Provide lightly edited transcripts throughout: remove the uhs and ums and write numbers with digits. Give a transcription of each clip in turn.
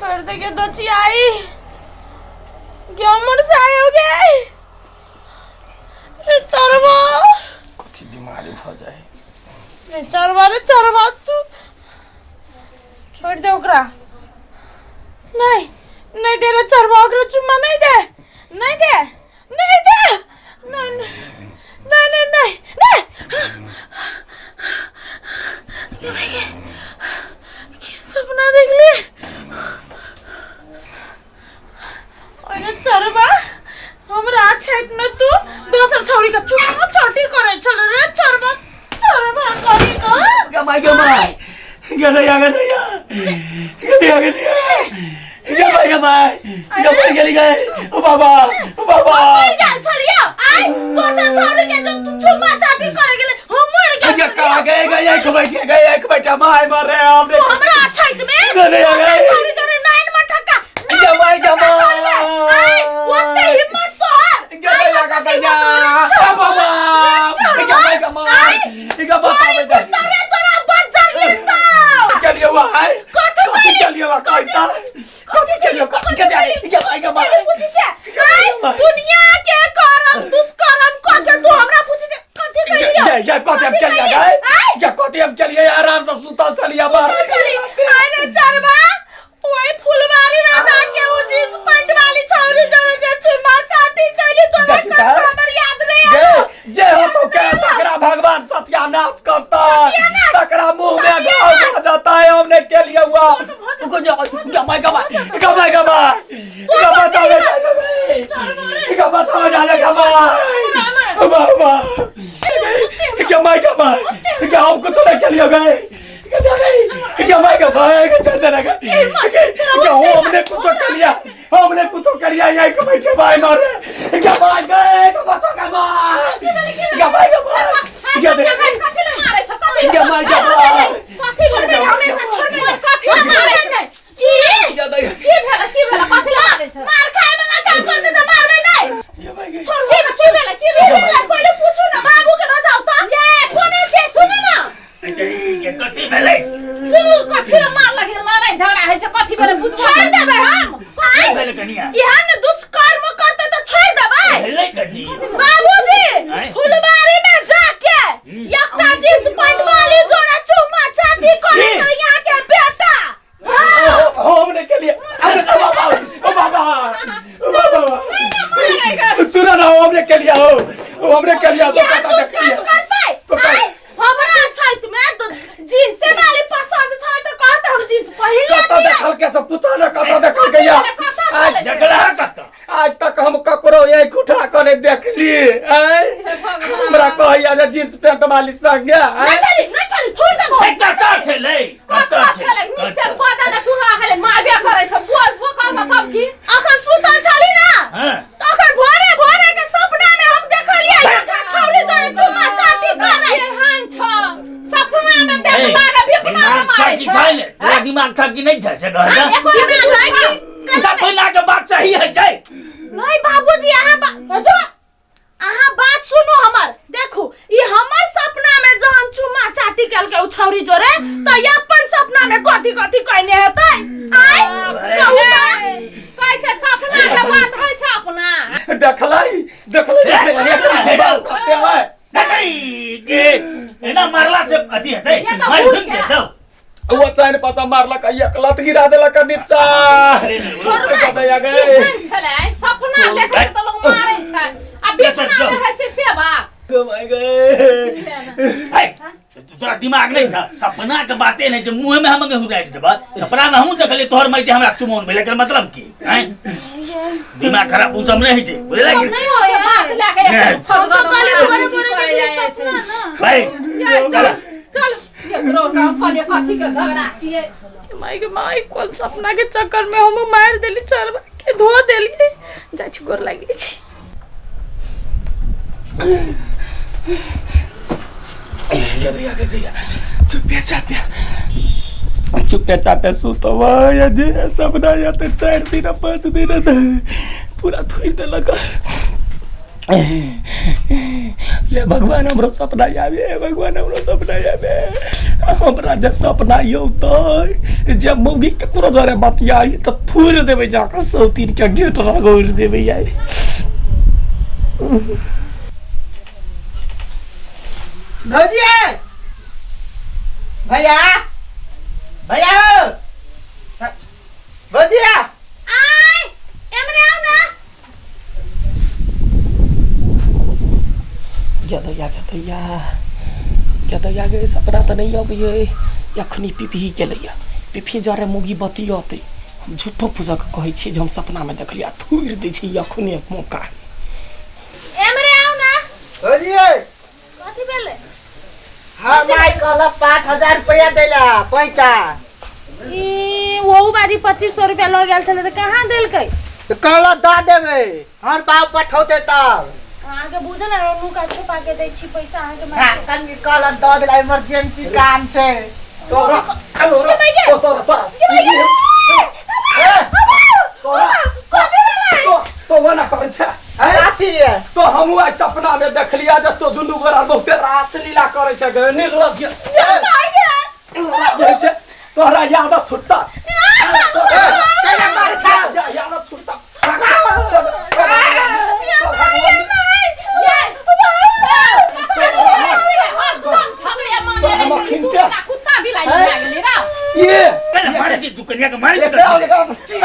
छोड़ दे के दचियाई गेमर से आयो गे रे चरवा कथी बीमारी भऽ जाइ रे चरवा रे चरवा तू छोड़ दे ओकरा नहीं नहीं दे रे चरवा ओकरा चुम्मा नहीं दे नहीं दे नहीं दे नहीं नहीं नहीं नहीं नहीं नहीं भाई की सपना देख लिए अरे चरवा हमरा छेत में तू दोसर छौरी के चुम्मा चटी करे छल रे चरवा चरवा करी को गमाई गमाई गनैया गनैया गनैया गनैया गमाई गमाई गमाई गली गए ओ बाबा ओ बाबा मर गेल छलियो आइ दोसर छौरी के जब तू चुम्मा चाटी करे गेले हम मर गेल गया कहाँ गए गए एक बैठे गए एक बैठा माय मर रहे हमने तू हमरा छेत में गनैया दोसर गए छौरी तोरे नाइन में ठक्का गमाई गमाई आइ ओते हिम्मत तोहर गनैया गनैया ओ बाबा गमाई गमाई गमाई तोरे तोरा बज्जर गिरता के लिए हुआ है कथी कथी के लिए हुआ कहता कथी के लिए कथी के लिए गमाई गमाई पूछी छै आइ दुनिया के करम दुष्कर्म क के तू हमरा पूछी छै कथी कहियो ये ये कथी हम के लिए गए ये कथी हम के लिए आराम से सुतल चलिए बाहर चली अरे चरवा ओए फुलवारी में जाके उ जींस पैंट वाली छौरी जोरे जे चुम्मा चाटी कैली तोरा देखी कथा त? हमर याद नहीं जे आयो जे हो तो के तकरा भगवान सत्यानाश करता है तकरा मुंह में घाव खा जाता है हमने के लिए हुआ गमाई गमाई गमाई गमाई गमाई गमाई गमाई गमाई बाबा गमाई गमाई गाँव को तो के लिए गए गमाई गमाई चल देना हमने कुछ कर लिया हमने कुछ कर लिया यही को बैठे भाई मारे गमाई गए तो बचो गमाई गमाई गमाई कथी ले मारै छ कथी ले गमाई गमाई कथी छोड़ ले दे हमेशा छोड़ दे कथी ले मारै छ की की भेल की भेल कथी ले मारै छ मार खाए वाला काम करते त मारबे नहीं गमाई छोड़ की की भेल की की भेल भेल पहिले पूछू ना बाबू के बताओ त ये कोने छै सुनू ना कथी भेलै सुनू कथी ले मार लगे लड़ाई झगड़ा होइ छै कथी भेल पूछ छोड़ देबै हम की भेलै कनिया एहन दुष्कर्म करते त छोड़ देबै भेलै कथी बाबूजी आँय? फुलबारी में जाके एकटा जींस पैंट वाली जोड़ा चुम्मा चाटी करे की? छल यहाँ के बेटा हाँ। हमने के लिए अरे ओ बाबा ओ बाबा ओ बाबा सुनो ना हमने के लिए हो हमने के लिए तो यहाँ पता देख दुष्कर्म लिया करतै तो आँय? हमरा छैत में तो जींसे वाली पसंद छै त कहत हम जींस पहिर कत लेतियै देखल के सब पूछा ना कत देखल के या आज झगड़ा कतऽ आज तक हम ककरो एक उठा के नहीं देखली आय हमरा कहैया जे जींस पैंट वाली संगे नहीं आय चली नहीं चली छोड़ देबो हे कतऽ छलै कतऽ कतऽ छलै नीक से बजा ने तू हाले मारबे करै छ बोल बोकल सब की अखन सुतल छली ना हँ तखन भोरे भोरे के सपना में हम देखलियै एकरा छौरी जोड़े चुम्मा चाटी करे एहन छ सपना में देखला रे विपना में दिमाग मारै छ कि छ छै ने तोरा दिमाग छ कि नहि छ से कह दे एको दिमाग है कि सपना के बात सही है छै नहीं बाबूजी अहाँ जो अहाँ बात सुनू हमर देखू ई हमर सपना में जहन चुम्मा चाटी केलकै उ छौरी जोरे त ई अपन सपना में कथी कथी कहने हेतै आय कहू त कहै छै सपना के बात होइ छै अपना देखलै देखलै देखलै कते है नहीं के एना मारला से अथी हेतै ये तऽ मारि भूल थुकि गेला। देतौ वो चारि पाँच मारलक एक लत गिरा देलक नीचा अरे गदैया गए केहन छलै सपना देखै छै तऽ लोक मारै छै आ विपना में होइ छै से बात कमाइ गए है, तोरा दिमाग नहीं छ सपना के बाते नहीं छै मुंह में हम गेहूं डालि देबह सपना में हमहूँ देखलियै तोहर माय छै हमरा चुमौन भेल एकर मतलब की हैं दिमाग खराब उ सब नहीं होइ छै बुझलै सब कि नहि होय बात लए के नहि। फदगद कहली मारै भोरे भोरे करै देखली जाइ छै। सपना ना भाइ चल चल एकरो काम फले कथी के झगड़ा छियै माय के माय कोन सपना के चक्कर में हम मार देली चरवा के धो देली जाइ छी गोर लागि छी गदैया गदैया चुपे चापे चुपे चापे सुतब या जे सपना या तऽ 4 दिन 5 दिन पूरा थुरि देलक ये भगवान हमरो सपना आबे भगवान हमरो सपना आबे हमरा जे सपना औतै जे मौगी ककरो जरे बतियाई तऽ थोड़ि देबै जाकऽ सौतीन के गेट रगड़ि देबै आइ। भौजी भैया भैया हो भौजी आय एमरे आउ ना। गदैया गदैया गदैया गे, सपना तऽ नहि अबैए। अखनी पिपही गेलैए, पिपही जरे मौगी बतियतै। हम झूठो फूसक कहै छियै जे हम सपनामे देखलियै आ थूरि दै छै अखने मौका। एमरे आउ ना। भौजी कथी भेलै? हाँ माई कहलक 5000 रुपया देला पैसा। ई ओहू बाजी 2500 रुपया लऽ गेल छलै तऽ कहाँ देलकै? तऽ कहलक दऽ देबै, हमर बाप पठौतै तब। अहाँके बुझल है नुका छुपा के दै छी पैसा अहाँके हाँ, माय के। कनि कहलक दऽ देला, इमरजेंसी काम छै। तोरा तोरा तोरा तोरा तोरा तो तो ना करै छै हैं? कथी है? तो हमहूँ आइ सपना में देखलियै जे तो दुनू गोरा बहुते रास लीला करै छै गे निर्लज्ज जैसे तोहरा याद छुटता। कैला मारै छौ? याद छुटता। कुत्ता बिलाइ भए गेलै रा। ये पहिले मारे दी तू कनिया के मारे दी। एकरा एकरा चीर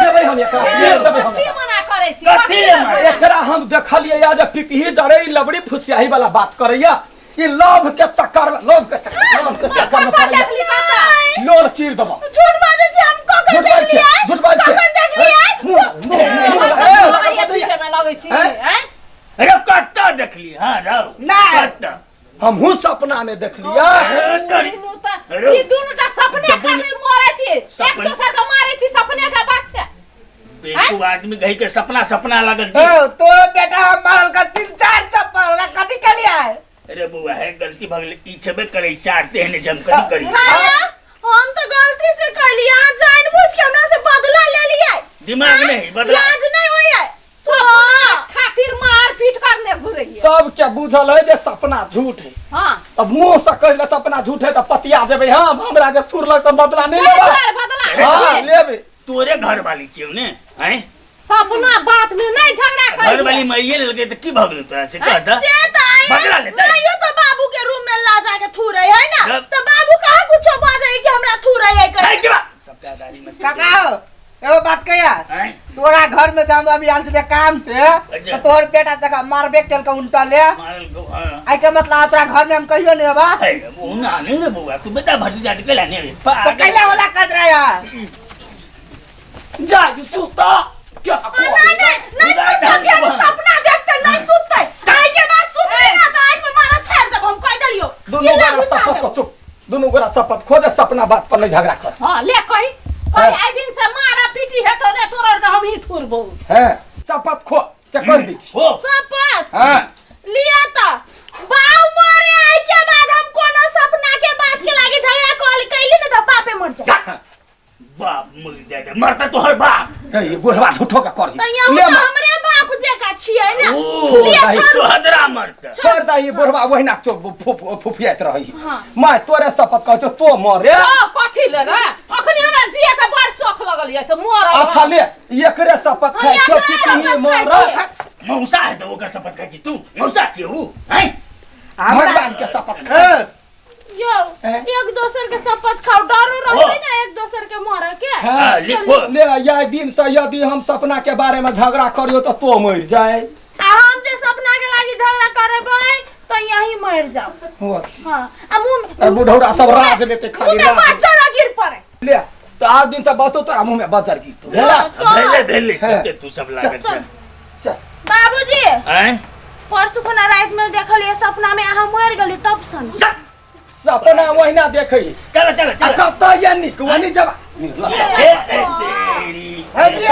देबै हम, एकरा चीर देबै हम। कथी मना करै छी? कथी ले मारे? एकरा हम देखलियै या जे पिपही जरे ई लबड़ी फुसियाही वाला बात करैया। ई लव के चक्कर में, लव के चक्कर, लव के चक्कर में कतऽ पड़ैया। देखली कतऽ? लोर चीर देबो। झूठ बाजै छी, हम कखन झूठ बाजै छियै, देखलियै? झूठ बाजै छियै। कखन देखलियै? मुँह मुँह मुँह दवाइये पीबै मे लगै छी हैं? हैं? अरे कतऽ देखली? हाँ रौ नहि। कतऽ? हमहूँ सपना में देखलियै। दुनू तऽ ई दुनू टा सपने खातिर मरै छी, एक दोसर के मारै छी सपने के बात से। बेवकूफ आदमी कही के सपना सपना लागल छी। ओ तोरो बेटा हम मारल का 3-4 चप्पल ओकरा कथी केलियै? अरे बउआ है गलती भऽ गेलै, ई छेबे करै चार तेहने जे हम कथी करी। भैया हम तो गलती से कहलियै, अहाँ जान बुझ के हमरा से बदला ले लियै। दिमाग नहीं बदला। लाज नहीं होइए? सपना खातिर मार पीट करने घुरैये। सबके बुझल है जे सपना झूठ है। हाँ। अब मुंह से कहले सपना झूठ है तऽ पतिया जेबै हम। हमरा जे थुरलक तऽ बदला नहि लेबै? बदला हाँ लेबै। तोरे घर वाली छियौ ने? हैं? सपना बात में नहीं झगड़ा कर। घर वाली मरिए लेलकै तऽ की भऽ गेलै तोरा से कह दऽ। से तऽ आया बदला लेतै। माइयो तो बाबू के रूम में ला जाके थूरे है ना, जब- तो बाबू कहाँ कुछो बाजे कि हमरा थूरे है है कहे। के बा सबटा गाड़ी में। काका हो, एगो बात कहिया, हैं? तोरा घर में जब हम अभी आयल छलियै काम से अच्छा। तऽ तोहर बेटा देखा मारबे केलकै उनटा ले। मारल गो हाँ। आइ के मतलब तोरा घर में हम कहियो नहीं अबा। है वो ना नहीं रे बउआ, तू बेटा भतीजा के कैला नहीं रे तऽ कैला वाला कर रहा यार? जा जो सुता क्या? नहीं नहीं नहीं सुतते, फिर सपना देखते नहीं सुतते। आइ के बाद सुतबे ना तऽ आइ में मारा छाड़ देब, हम कह देलियो। दुनू किला गोरा घुसा शपथ देब। को चुप, दुनू गोरा शपथ खो जे सपना बात पर नहीं झगड़ा कर। हाँ ले कही कही, आइ दिन से मारा पीटी हेतौ ने तोरा के हम ही थुरबौ। हैं शपथ खो से कर दी छी। हो शपथ हाँ लिया त बाऊ मरे, आइ के बाद हम कोनो सपना के बात के लागे झगड़ा कॉल कैली ना त बापे मर जाए। बाप मर जाए, मरता तोहर बाप। ए, ये बुढ़वा झूठो का कर त यहाँ ले तो हमरे बाप जेका छियै ना। ओ लिया दाइ, छोड़। सोहदरा मरता। छोड़ दा, ये बुढ़वा वहिना फुफियाइत रही। हाँ। माय तोरे शपथ कहै छौ तो मरे। ओ कथी ले रे? अखनी हमरा जिए के बड़ शौक लगल ये छै मरल। अच्छा ले एकरे शपथ खाइ हाँ, छौ एकरे पिपही शपथ मर। खाइ छियै। मौसा है तो ओकर शपथ खाइ छी तू? मौसा छियै ऊ? हैं? भगवान के शपथ खा। हँ, यौ हैं? एक दोसर के शपथ खाओ, डरो रहते ना एक दोसर के मरे के। हाँ। हाँ, लिखो। ले यह दिन से यदि हम सपना के बारे में झगड़ा करियो तो तो मर जाए। आ हम जे सपना के लागी झगड़ा करबै तो यही मर जाओ। हुआ। हाँ आ मुंह आ बुढ़ौरा सब राज लेते खाली मुंह में राज। बज्जर गिर पड़े। ले तो आज दिन से बतो तोरा मुंह में बज्जर गिरतो भेला। हाँ, तो- भेले भेले हाँ। कते तू सब लागल चल। छै। चल। बाबूजी हैं? परसू खुना रात में देखलिए सपना में अहाँ मर गेली तब सन। सपना वहिना देखै। चल चल आ चल। कतऽ ये निक वनी जब ए, ए, तेरी। भौजी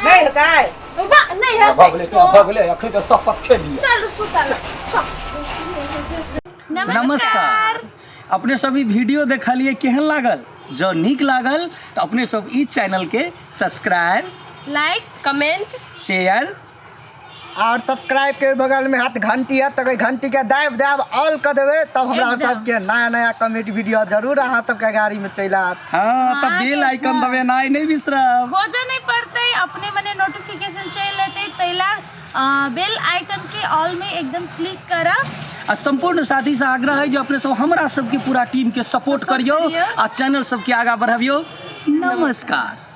नहीं होता है। बा नहीं है। भगले तो भगले, अखन तो शपथ खेलिए। चल सुतल चल। नमस्कार। अपने सब ई वीडियो देखलिए, केहन लागल? जँ नीक लागल तऽ अपने सब ई चैनल के सब्सक्राइब, लाइक, कमेंट, शेयर और सब्सक्राइब के बगल में हाथ घंटी है तो घंटी के दाबि दाबि ऑल कर देबै तब हमरा एकदम। सबके नया नया कॉमेडी वीडियो जरूर अहाँ सबके गाड़ी में चलि आयत। हाँ, तऽ बेल आइकन दबेनाइ नहि बिसरब। खोजऽ नहि पड़तै, अपने मने नोटिफिकेशन चलि एतै, तैला बेल आइकन के ऑल में एकदम क्लिक करब। आ संपूर्ण साथी से आग्रह है जो अपने सब हमरा सबके पूरा टीम के सपोर्ट करियो आ चैनल सबके आगा बढ़बियो। नमस्कार।